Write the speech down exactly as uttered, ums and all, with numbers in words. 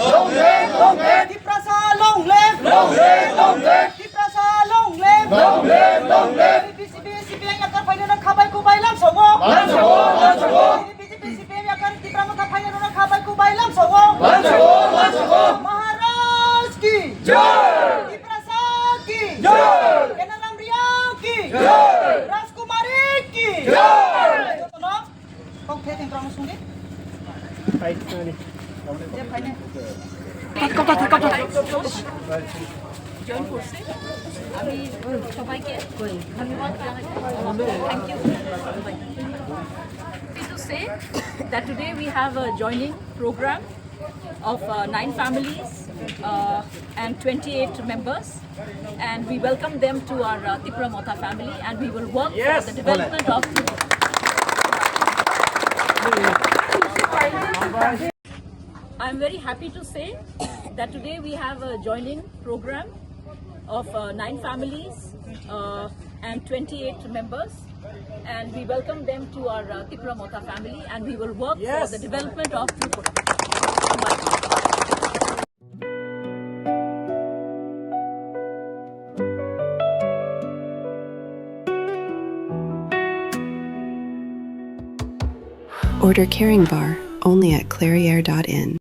Long live, long live. Tiprasa long live. Long live, long live. Tiprasa long live. Long live, long live. B J P, C P I M yakar phainano khabai kubai lamsongo. Lamsongo, lamsongo. B J P, C P I M yakar Tipra Motha phainano khabai kubai lamsongo. Lamsongo, lamsongo. Maharaj ki. Jai. Tiprasa ki. Jai. Kenaram Riang ki. Jai. Rajkumari ki. Jai. Jotono kok the tengkrong sungdi. Hai, sorry. Je phaine. Join করছে। আমি সবাইকে ধন্যবাদ জানাই। Thank you. Happy to say that today we have a joining program of uh, nine families uh, and twenty-eight members, and we welcome them to our uh, Tipra Motha family, and we will work for the development of Tripura. I'm very happy to say that today we have a joining program of uh, nine families uh, and twenty-eight members, and we welcome them to our uh, Tipra Motha family, and we will work for the development of Tripura. Order Caring Bar only at clairiere dot in.